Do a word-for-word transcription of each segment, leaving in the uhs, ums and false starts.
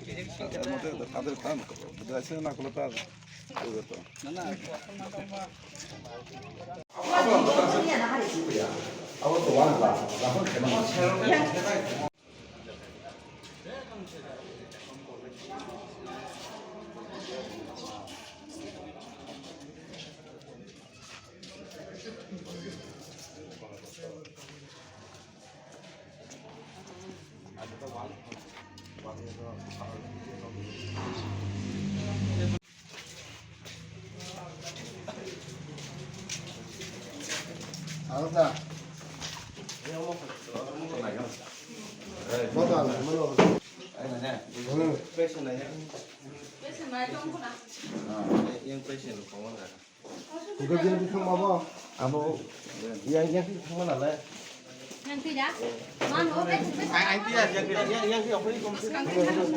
এর মধ্যে তাদের কাম, বুঝতে পারছি না, কোনো কাজ। Abo yang yang sih sama lah. Yang tidak? Mana? Yang tidak, yang yang yang yang yang yang yang yang yang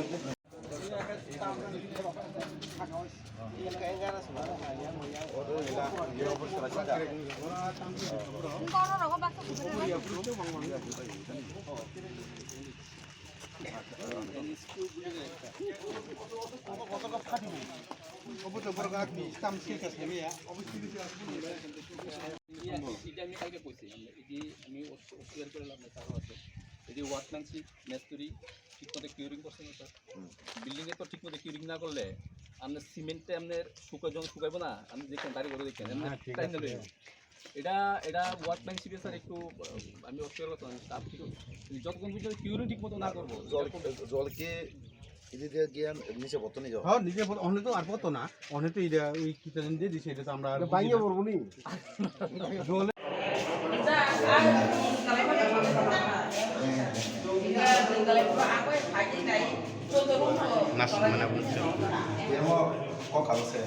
এটা আমি কালকে কইছি, আমরা এই যে আমি অস-, অস্বীকার করে লাভ নাই, তারও আছে। এই যে ওয়ার্কম্যানশিপ, মিস্ত্রি, ঠিক মতো কিউরিং করছে না, স্যার। হুম। বিল্ডিং এ তো ঠিক মতো কিউরিং না করলে, আপনার সিমেন্টটা আপনার শুকায়, যখন শুকাইবো না, আপনি দেখেন, দাড়ি করে দেখেন, এমনি হ্যাঁ, ঠিক টাইম আছে। নিয়ে লইব। এটা, এটা ওয়ার্কম্যানশিপে, স্যার, একটু, আহ, আমি অস্বীকার করতাম, স্যার, ঠিক আছে। যতক্ষণ পর্যন্ত কিউরিং ঠিক মতো না করবো, জল, এরকম জল কি এই যে দিয়ে গিয়ে নিচে পড়তো নি জল? হ্যাঁ, নিচে পড়তো, অনে তো আর পড়তো না, অনে তো এটা ওই কি জানি দিয়ে দিছে, এটা তো আমরা আর এটা ভাঙিয়ে পড়বো নি? জলে নাচ মানে বুঝছো? এরকম কখন আছে?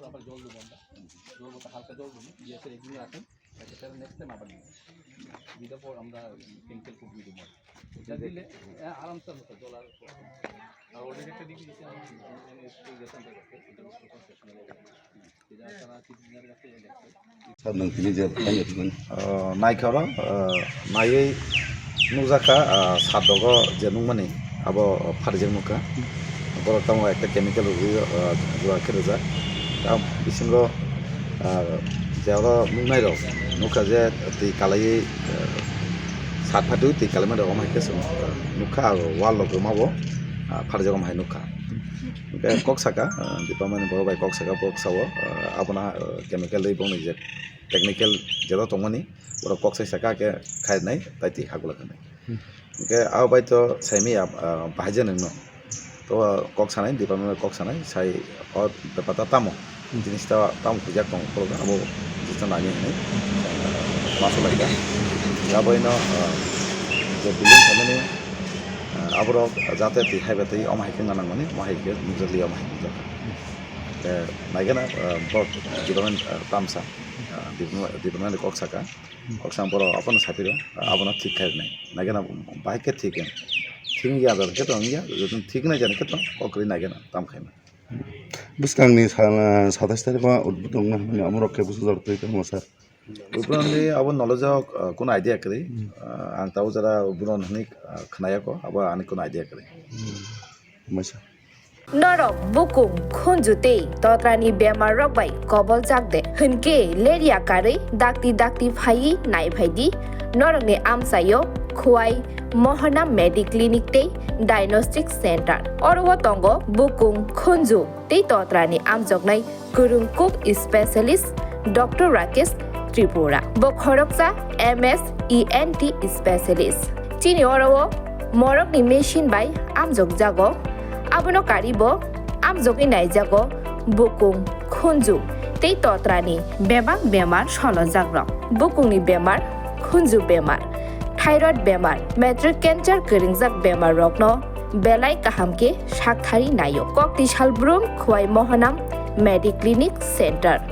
আবার জল দেবো আমরা, জল বলতে হালকা জল দেবো, দিয়ে একদিন রাখেন। আচ্ছা, তাহলে নেক্সট টাইম আবার নিয়ে আসবো। দুইটা পর আমরা কেমিক্যাল খুব দিয়ে দেবো। এটা দিলে, হ্যাঁ, আরামসে হবে, জল আর, আর অলরেডি একটা ডিগ্রি দিচ্ছে, আমি, আমি, আমি একটু গেছিলাম তার কাছে, এটা হচ্ছে প্রশাসনের লোক। এটা তারা সিটিজেনের কাছে গেছে। Sir, nung tini je phai ya tini. Ah, naikha oro, ah, naiwi nukjakha, ah, sat dogo je nukmani, abo pharijak nukha. Borok tamo ekta chemical rwgwi, ah, jora khe rijak. Tam bisingo, ah, je oro nuknairok nukha je twi kalaiwi, ah, sat phatwi twi kalaimani rok omo hai khe chwng nukha, aro wall rok rwmabo, ah, pharijak omo hai nukha. Hwnkhe kok saka, ah, department ni borok bai kok saka, borok sao, ah, abono, ah, chemical rwi bongni je technical jeba tongmani, borok kok sai saka khe khairnai, tai twi hagula khanai. Hmm. Hwnkhe abo bai to saimaya, ah, bahai je nwngno. To kok sanai, department bai kok sanai, sai o bepar ta tamo. Hmm. Jinis ta tamo khuijak tongo, borok abo jesa nani hinwi, ah, ma sulaikha. Abo ino, ah, je building saimani, ah, aborok jate twi haiba twi omo hai khe nang nangmani, omo hai khe nukjakliya, omo hai khe nukjakha. Eh, naikhe na, ah, borok department, ah, tamsa, ah, department, department kok saka. Kok sang borok abono saphiro, abono thik khai rwnai. Naikhe na bahai khe thik khe. Thik wngya jani khe to wngya, joto thik nai jani khe to kok kwrwi naikhe na tam khaima. Bwskangni sa-, satais tarikh o udbodon wngna hwnmani amorok khe bwsajak twi tongma sir. Ubroni abo knowledge o, uh, kuno idea kwrwi. Hmm. Uh, ang tabuk jora ubroni hwnwi, uh, khwnayakho, abo ani kuno idea kwrwi. Hmm. Maisa. Norok bukung, khunju tei totrani bemar rok bai koboljak de hwnkhe leria karwi dakti dakti phaiwi naiphai di norokni amchaio Khowai Mohanam Medi Clinic tei Diagnostic Center. Oro o tongo bukung, khunju tei totrani amjoknai kwrwng kuk specialist Doctor Rakesh Tripura. Bo khoroksa M S E N T specialist. Chini oro o morokni machine bai amjokjago. Abono karibo amjogwi naijago bukung, khunju tei totrani bebak bemar solojakrok. Bukungni bemar, khunju bemar, thyroid bemar, matric cancer kwrwngjak bemar rokno belai kaham khe sakthari naio. Kokti Salbrum, Khowai Mohanam Medi Clinic Center.